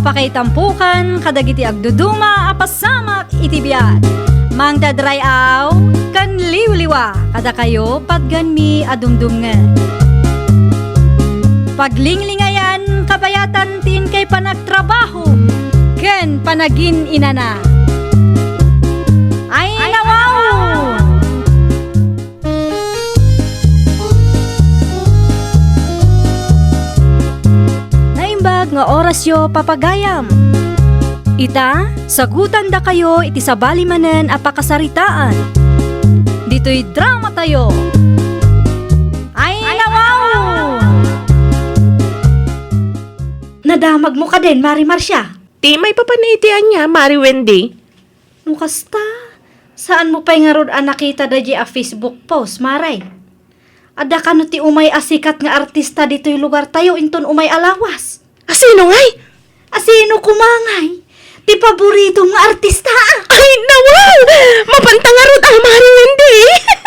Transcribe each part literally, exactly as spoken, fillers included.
Pakaitampokan kadagiti agduduma a pasamak iti biag. Mangted ray-aw ken liwliwa kadakayo patganmi a dumdumngen. Paglinglingayan kabayatan ti inkay panagtrabaho ken panagin-inana. Ay, nawaw! Naimbag nga orasyo, papagayam. Ita, sagutandakayo iti sabali manen a pakasaritaan. Ditoy dramatayo. Ay, nawaw! Nadamagmo kadin, Mari Marcia? Ti maipapan iti ania, Mari Wendy? No kasta, saanmo pay ngarud a nakita daydi a Facebook post, Mare? Adda kano ti umay a sikat nga artista ditoy lugartayo inton umay a lawas? Asino ngay? Asino koma ngay? Ti paboritom nga artista, a. Ay, nawaw! Mapanta ngarud a, Mare Wendy!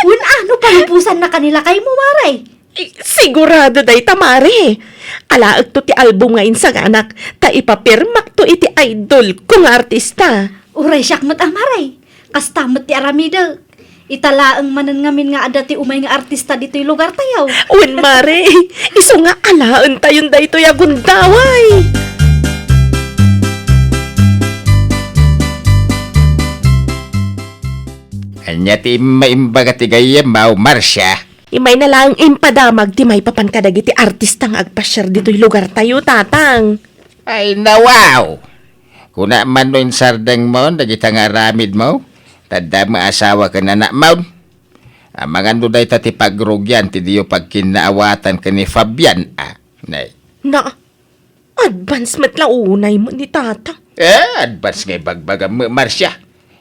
Wen, ano, palubosanna kani lakaymo, Mare? Ay, sigurado dayta, Mare. Alaekto ti album nga insaganak, ta ipapirmakto iti idol ko nga artista. Uray siak met a, Mare. Kasta met ti aramidek. Ita laeng manen ngamin nga adda ti umay nga artista ditoy lugartayo. Wen, Mare, isu nga alaentayon daytoy a gundaway. Ania ti immaimbaga ti gayyemmo, Marcia? Imayna laeng impadamag ti maipapan kadagiti artista nga agpasiar ditoy lugartayo, Tatang. Ay, nawaw! Kuna man no insardengmon dagita nga aramidmo, ta adda met asawa ken anakmon. Amangan no dayta ti pagrugian ti diyo pagkinnaawatan ken ni Fabian, a. Nay. Na, advance met la unay mo ni Tata. Eh, advance nga ibagbagam, Marcia.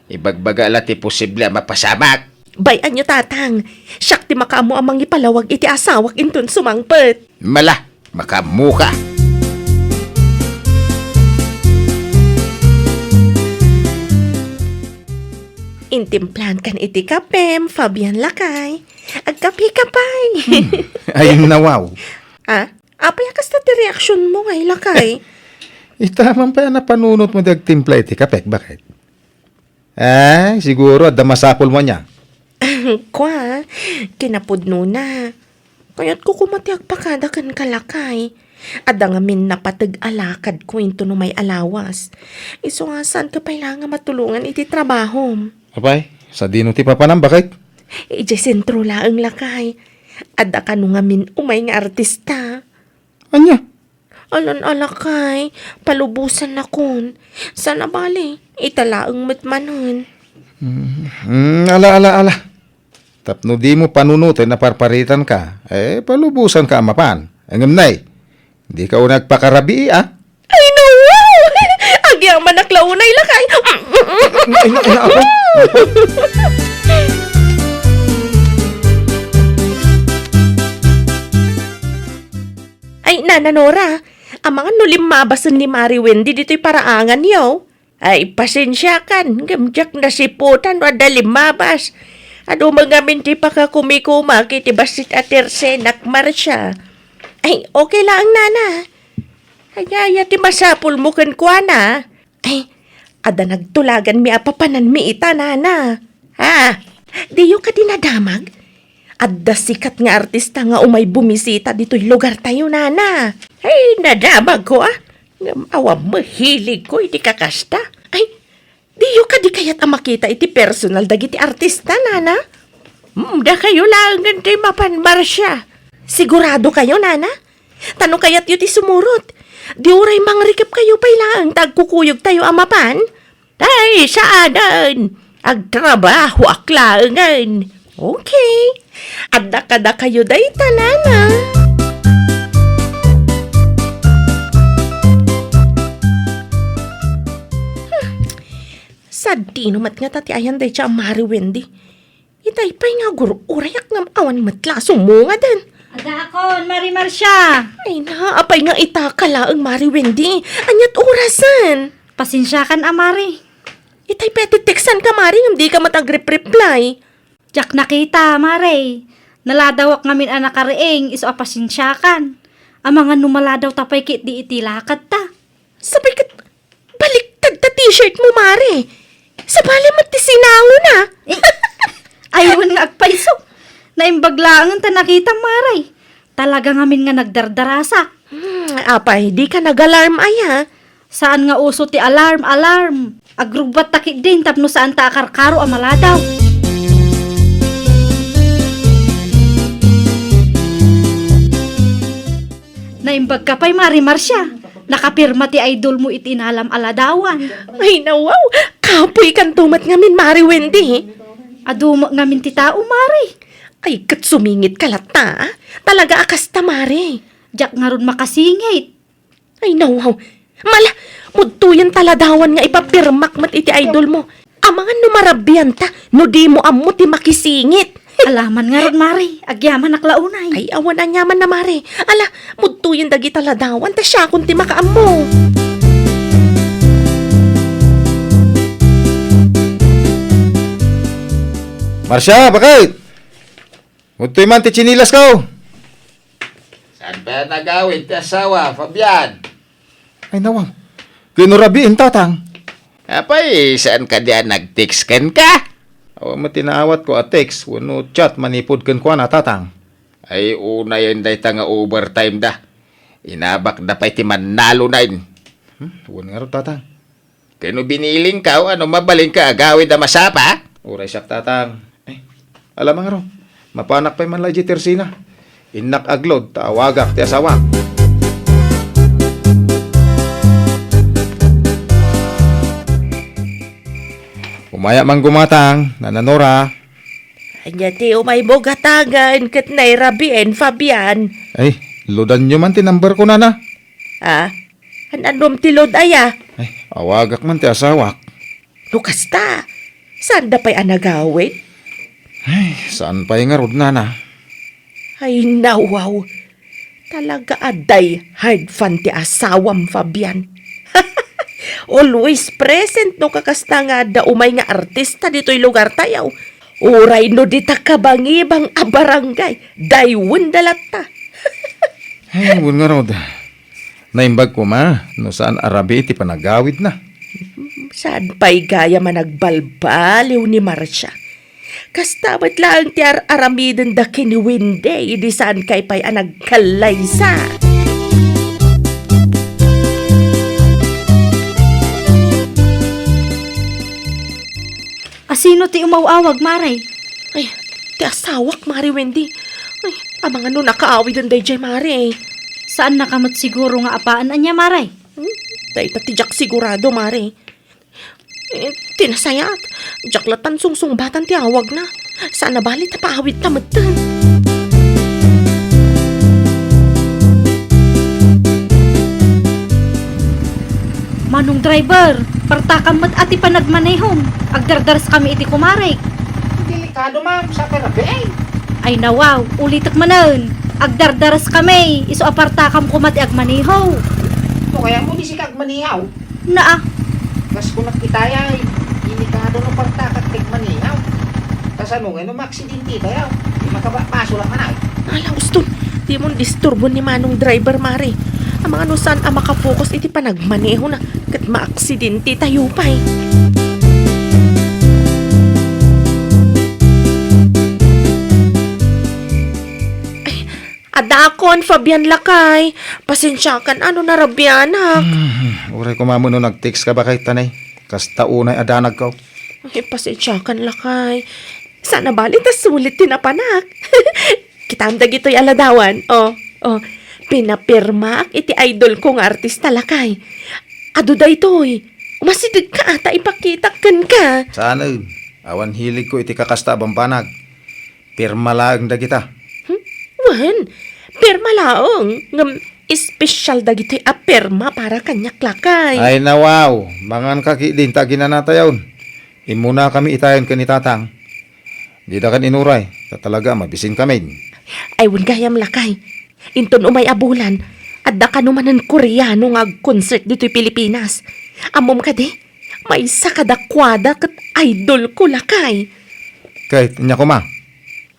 Ibagbaga la ti posible a mapasamak. Bay-anyo, Tatang. Siak ti makaammo a mangipalawag iti asawak inton sumangpet. Mala, makaammoka. Intimplan kan iti kapem, Fabian lakay. Agkape ka pay. Hmm. Ay, nawaw. Ah? Apay a kasta ti reaksionmo ngay, lakay? Ita man pay a napanunotmo ti agtimpla iti kapek, baket? Ay, siguro adda masapulmo ania. Kua, kinapudnona. Kayatko koma ti agpakada kenka, lakay. Adda ngamin napateg a lakadko inton umay a lawas. Isu nga saanka pay la nga matulongan iti trabahom. Apay, sadino ti papanam, baket? Idiay sentro laeng, lakay. Adda kano ngamin umay nga artista. Ania? Alan a, lakay, palubosannakon. Saan a bale, ita laeng met manen. Mm, mm, ala, ala, ala. Tapno dimo panunoten a parparitanka, eh, palubosanka a mapan. Ngem nay, dika unay agpakarabii, a? Ay, nawaw! Agyamanak la unay, lakay. Ay, na, na, ako, ako. Ay, Nana Nora, amangan no limmabasen ni Mari Wendy ditoy paraanganyo. Ay, pasensiakan, ngem diak nasiputan no adda limmabas. Adu met ngamin ti pakakumikumak iti bassit a tersenak, Marcia. Ay, okay laeng, Nana. Ania, ania ti masapulmo kenkuana? Ay, adda nagtulaganmi a papananmi ita, Nana. Ha? Diyo kadi nadamag? Adda sikat nga artista nga umay bumisita ditoy lugartayo, Nana. Ay, nadamagko, a. Ngem awan met hiligko iti kakasta. Ay, diyo kadi kayat a makita iti personal dagiti artista, Nana? Hmm, dakayo laengen ti mapan, Marcia. Sigurado kayo, Nana? Ta no kayatyo ti sumurot, di uray mangrikepkayo pay laeng ta agkukuyogtayo a mapan? Tay, saanen. Agtrabahoak laengen. Okay. Adda kadakayo dayta, Nana. Hmm. Sadino met ngata ti ayan dayta a Mari Wendy? Itay pay nga agur-urayak ngem awan met la a sumungaden. Addaakon, Mari Marcia. Ay na, apay nga ita ka laeng, Mari Wendy? Aniat orasen? Pasensiakan a, Mari. Itay pay a tittekstan ka, Mari, ngem dika met agrep-reply. Diak nakita, Mari. Naladawak ngamin a nakariing, isu a pasensiakan. Amangan no maladawta pay ketdi iti lakadta. Sapay ket Ta t-shirt mo, Mare. Sabali met ti sinangona. Ay, wen nga agpayso. Naimbag laengen ta nakitam, Mare. Talaga ngamin nga nagdardarasak. Hmm, apay, dika nag-alarm aya? Saan nga uso ti alarm, alarm. Agrubbat ta ketdin tapno saan ta a karkaro a maladaw. Naimbag ka pay, Mare Marcia. Nakapirma ti idol mo iti inalam a ladawan. Ay, nawaw! Kapoy kanto met ngamin, Mare Wendy. Adu met ngamin ti tao, Mare. Ay, ket sumingit ka latta, ah. Talaga a kasta, Mare. Diak ngarud makasingit. Ay, nawaw. Mala, mudtoyen ta ladawan nga ipapirmak met iti idol mo. Amangan no marabian ta, no di mo ammo ti makisingit. Alaman ngarud, Mare. Agyamanak la unay. Ay, awan aniaman na, Mare. Ala, mudtoyen dagita ladawan, ta siakon ti makaammo. Marcia, bakit? Udtoy man ti tsinilas ko. Saan pay a nagawid ti asawa, Fabian? Ay, nawaw. Ken no rabiin, Tatang. Apay, saan kadi a nag-text kenka? Awan met ti naawat ko a text wenno chat manipud kenkuana, Tatang. Ay, unayen dayta nga overtime da. Inabak da pay ti mannalona. Hmm, wen ngarud, Tatang. Ken no biniling ka, o ano, mabalinka agawid a masapa? Uray siak, Tatang. Eh, alam nga ro, mapanak pay man la idiay tersina. Innak aglaw ta awagak ti asawak. Umaya man gumatang, Nana Nora. Ania ti umaymo gatangen ket nairabien, Fabian? Ay, loadanyo man ti number ko, Nana. Ah? An-anom ti load aya? Ay, awagak man ti asawak. No kasta, saanda pay a nagawid? Ay, saan pay ngarud, Nana? Ay, nawaw. Talaga a die hard fan ti asawam, Fabian. Always present no kakasta nga adda umay nga artista ditoy lugartayo. Uray no dita kabangibang a barangay, daywenda latta. Ay, wen ngarud. Naimbag koma no saan a rabii ti panagawidna. Saan pay gayam a nagbalbaliw ni Marcia? Kasta met laeng ti ar-aramidenda ken ni Wendy idi saankay pay a nagkallaysa. A sino ti umaw-awag, Mare? Ay, ti asawak, Mare Wendy. Ay, amangan no nakaawiden daydiay, Mare. Saannaka met siguro nga apaen ania, Mare? Hmm? Dayta ti diak sigurado, Mare. Eh, ti nasayaat, diak lattan sungsungbatan ti awagna. Saan a bali ta paawidta metten. Manong driver, partakam met a ti panagmanehom. Agdardareskami iti kumarek. Delikado, ma'am. Sapay rabii. Ay, nawaw, ulitek manen. Agdardareskami, isu a partakam koma ti agmaneho. No kayatmo, di sika agmaneho. Naa. Kas kunak itay, delikado no partakak ti agmaneho. Kasano ngay no maaksidente tayo? Di makababaso lang manay. Ala, Uston, dimon disturbon ni Manong driver, Mare. Amangan no saan a makapokus iti panagmanehona, ket maaksidente tayo pay. Ay, adakon, Fabian lakay. Pasensiakan a no narabianak. Hmm, uray koma no nag-text ka bakay tanay. Kasta unay a danagko. Ay, pasensiakan lakay. Saan a bali ta sulit ti napanak. Kitam dagitoy a ladawan. Oh, oh. Pinapirmaak iti idol ko nga artista lakay. Adu daytoy. Umasideg ka ta ipakitak kenka. Saanen. Awan hilig ko iti kakasta a bambanag. Pirma laeng dagita. Hmm? Wen, pirma laeng. Ngem espesyal dagitoy a pirma para kaniak lakay. Ay, nawaw. Mangan ka ketdin ta aginanatayon. Immunakami itayon ken ni Tatang. Didakan inuray, ta talaga a mabisinkamin. Ay, wen gayam lakay. Inton umay a bulan, adda kano manen Koreano nga ag-concert ditoy Pilipinas. Ammom kadi? Maysa kadakuada ket idol ko lakay. Ket ania koma?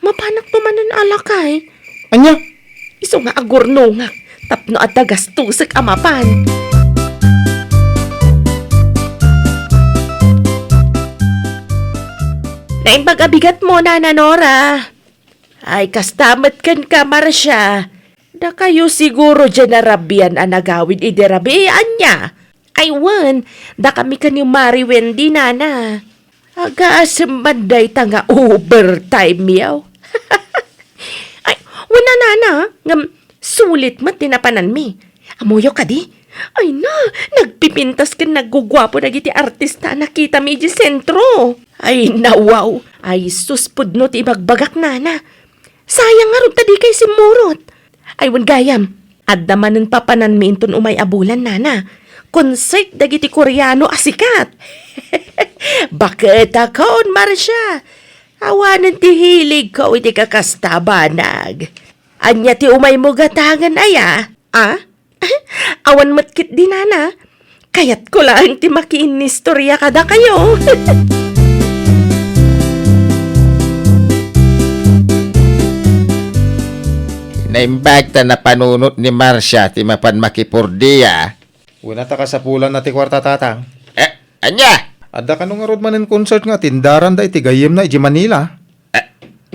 Mapanak to manen a lakay. Ania? Isu nga agurnongak tapno adda gastosek a mapan. Naimbag a bigatmo, Nana Nora. Ay, kasta met kenka, Marcia. Dakayo siguro diay narabian a nagawid idi rabii, ania? Ay, wen, dakami ken ni Mari Wendy, Nana. Agasem man dayta nga overtime-yo. Ay, wen a, Nana, ngem sulit met ti napananmi. Ammoyo kadi? Ay na, nagpipintas ken nagguguapo dagiti artista a nakitami idiay sentro. Ay, nawaw. Ay, sus, pudno ti ibagbagak, Nana. Sayang ngarud ta dikay simmurot. Ay, wen gayam, adda manen papananmi inton umay a bulan, Nana. Concert dagiti Koreano a sikat. Baket akon, Marcia. Awanen ti hiligko iti kakasta a banag. Ania ti umaymo gatangen aya? A? Awan met ketdi, Nana. Kayatko laeng ti makiinnistoria kadakayo. Naimbag ta napanunot ni Marcia ti mapan makipurdia. Wen a, ta kasapulanna ti kuarta, Tatang. Eh, ania? Adda kano ngarud manen concert nga atendaranda iti gayyemna idiay Manila. Eh,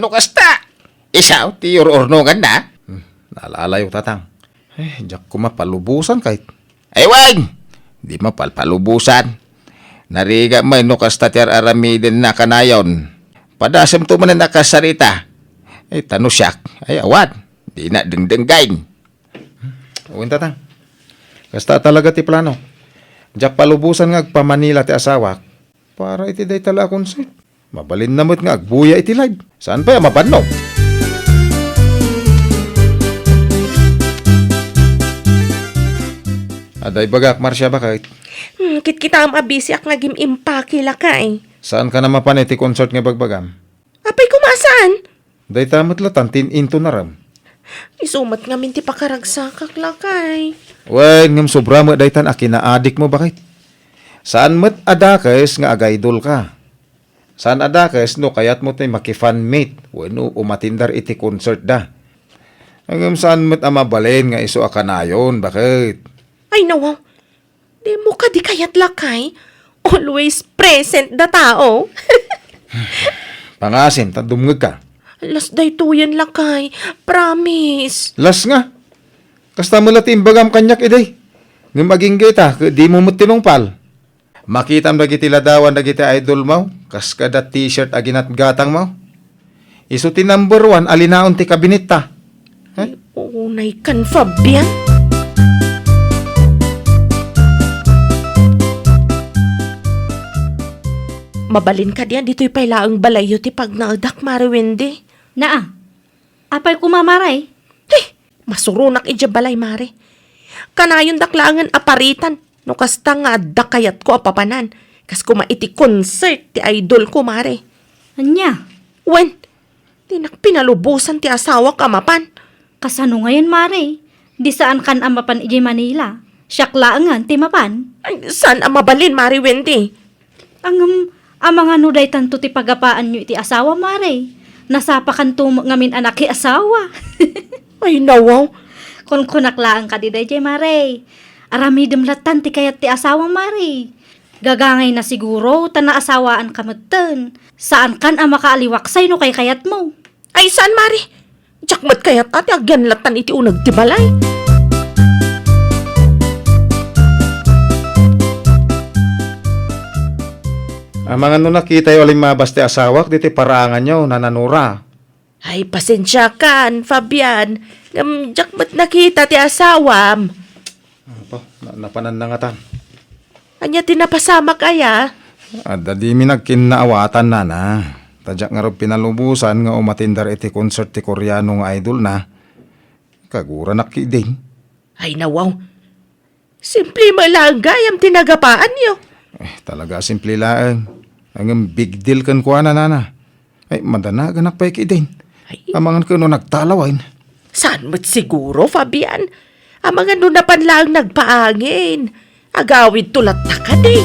no kasta, isu ti ur-urnonganna? Hmm, naalalayo, Tatang. Eh, diak koma palubosan kayat. Ay, wen! Dimo palpalubosan. Narigat met no kasta ti ar-aramidenna kanayon. Padasemto manen a kasarita. Ay, ta no siak, ay, awan. Dina dengdenggen. Wen, Tatang. Kasta talaga ti plano. Diak palubosan nga agpa-Manila ti asawak para iti dayta la a concert. Mabalinna met nga agbuya iti live. Saan pay a mabannog? Adda ibagak, Marcia, baket. Hmm, kitkitaem a bisiak nga agim-impake, lakay. Saankan a mapan iti concert nga ibagbagam? Apay koma a saan? Dayta met latan ti in-intonarem. Isu met ngamin ti pakaragsakak, lakay. Wen, ngem sobra met daytan a kinaadikmo, baket. Saan met a dakes nga agaydolka. Saan a dakes no kayatmo ti maki-fan meet wenno umatindar iti concert da. Ngem saan met a mabalin nga isu a kanayon, baket. Ay, nawaw. Dimo kadi kayat, lakay? Always present da tao. Pangasim, ta dumngegka. Las daytoyen, lakay. Promise. Las nga. Kasta met la ti imbagam kaniak idi. Ngem agingga ita, ket dimo met tinungpal. Makitam dagiti ladawan dagiti idolmo, kas kada t-shirt a ginatgatangmo. Isu ti number one a linaon ti kabinetta. Eh? Ay, unay kan, Fabian. Mabalin kadi a ditoy pay laeng balayyo ti pagnaedak, Mare Wendy? Naa. Apay koma, Mare? Hey! Masuronak idiay balay, Mare. Kanayondak laengen a paritan no kasta nga adda kayatko a papanan, kas koma iti concert ti idolko, Mare. Ania? Wen, dinak pinalubosan ti asawak a mapan. Kasano ngayen, Mare? Di saankan a mapan idiay Manila. Siak laengen ti mapan. Ay, saan a mabalin, Mare Wendy? Ngem, amangan no daytanto ti pagapaanyo iti asawa, Mare. Nasapakanto met ngamin a nakiasawa. Ay, nawaw. Kunkunak laeng kadi daydiay, Mare. Aramidem lattan ti kayat ti asawam, Mare. Gagangayna siguro ta naasawaanka metten. Saankan a makaaliwaksay no kaykayatmo. Ay, saan, Mare? Diak met kayat a ti agyanlattan iti uneg ti balay. Amangan no nakitayo a limmabas ti asawak ditoy paraanganyo, Nana Nora. Ay, pasensiakan, Fabian. Ngem diak met nakita ti asawam. Apo, na-, napananna ngatan. Ania ti napasamak aya? Adda dimi nagkinnaawatan, Nana. Ta diak ngarud pinalubosan nga umatindar iti concert ti Koreano nga idolna. Kaguranak ketdin. Ay, nawaw. Simple met laeng gayam ti nagapaanyo. Eh, talaga a simple laeng. Ngem big deal kenkuana, Nana. Ay, madanaganak pay ketdin. Ay. Amangan ket no nagtalawen. Saan met siguro, Fabian? Amangan no napan laeng nagpaangin. Agawidto latta kadi.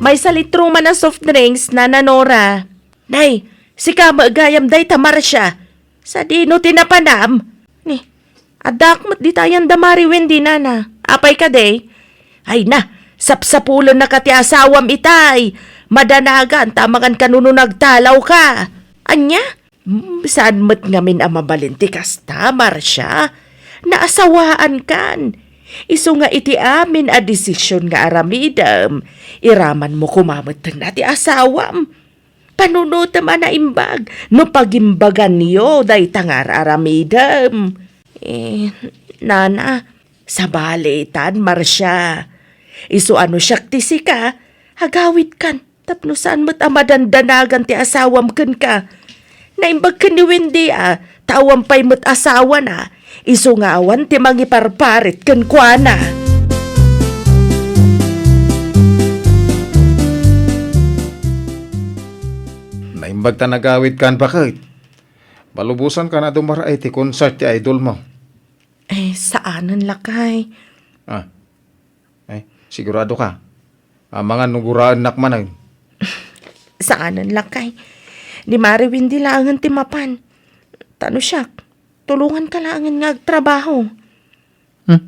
Maysa litro man a soft drinks, Nana Nora. Nay, sika met gayam dayta, Marcia. Sadino ti napanam? Ni, addaak met dita yan da Mari Wendy, Nana. Apay kadi? Ay na, sapsapulennaka ti asawam itay. Madanagan ta amangan kano no nagtalawka. Ania? Hmm, saan met ngamin a mabalin ti kasta, Marcia? Naasawaankan. Isu nga iti amin a desisyon nga aramidem, iramanmo koma metten a ti asawam. Panunotem a naimbag no pagimbaganyo dayta nga ar-aramidem. Eh, nana, sabalitan, Marcia. Isu a no siak ti sika, agawidkan tapno saan met a madandanagan ti asawam kenka. Naimbag ken ni Wendy a, ta awan pay met asawana, isu nga awan ti mangiparparit kenkuana. Naimbag ta nagawidkan, baket. Malubosankan a dumaraay ti concert ti idolmo. Eh, saanen, lakay. Ah. Eh, sigurado ka? Amangan no guraennak manen. Saanen, lakay. Ni Mare Wendy laengen ti mapan. Ta no siak, tulonganka laengen nga agtrabaho. Hmm.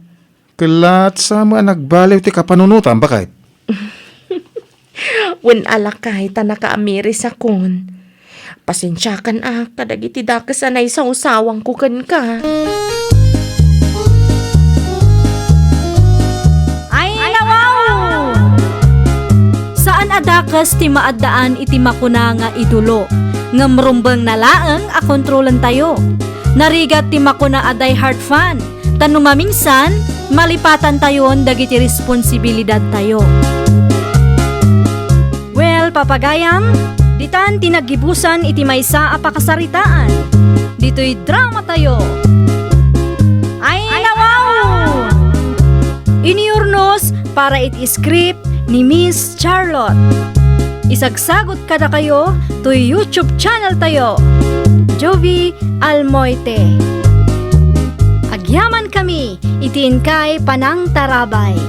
Ket la, sa met a nagbaliw ti kapanunotam, baket? Wen a, lakay, ta nakaamirisakon. Pasensiakan a kadagiti dakes a naisawsawangko kenka. Ay, nawaw! Saan a dakes ti maaddaan iti makuna nga idolo, ngem rumbengna laeng a kontrolentayo. Narigat ti makuna a die-hard fan, ta no mamingsan, malipatantayon dagiti responsibilidadtayo. Well, papagayam, ditan ti naggibusan iti maysa a pakasaritaan. Ditoy dramatayo. Ay, nawaw! Iniurnos para iti script ni Miss Charlotte. Isagsagot kadakayo toy YouTube channel tayo, Jovie Almoite. Agyaman kami iti inkay panangtarabay.